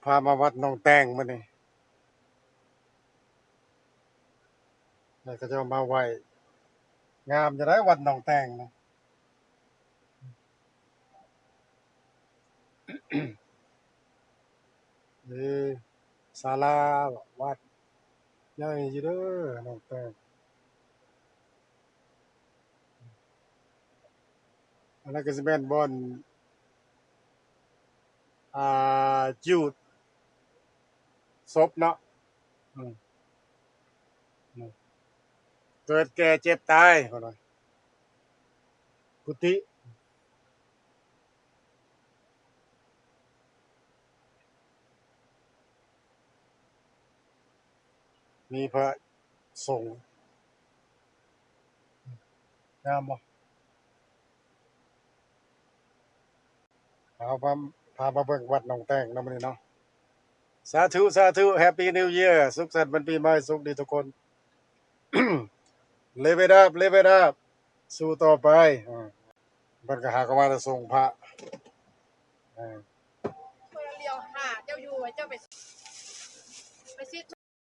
ພາມາວັດໜອງແຕງມື້ນີ້ ແລ້ວເຂົາເຈົ້າມາໄຫວ້ ງາມຢູ່ໃດ໋ວັດໜອງແຕງນະ. ເອີ ສາລາ ວັດໃຫຍ່ຢູ່ເດີໜອງແຕງ. ອັນນັ້ນກໍຊິແມ່ນບ່ອນ ອ່າ ຈູດສົບເນາະ. ອືມ ອືມ ເກີດແກ່ເຈັບຕາຍ ເພິ່ນວ່າ ກຸຕິ. ມີພະສົງ ງາມບໍ່? ເຮົາພາ ພາມາເບິ່ງວັດໜອງແຕງເນາະມື້ນີ້ເນາະ. ສາທຸ ສາທຸ Happy New Year ສຸກສັນວັນປີໃໝ່ ໂຊກດີທຸກຄົນ. Live it up, live it up ສູ້ຕໍ່ໄປ. ອືມ ເພິ່ນກໍຫາກໍມາແຕ່ສົ່ງພະ. ເອີ ຄົນລະຫຼຽວຫາເຈົ້າຢູ່ ເຈົ້າໄປ ໄປຊິ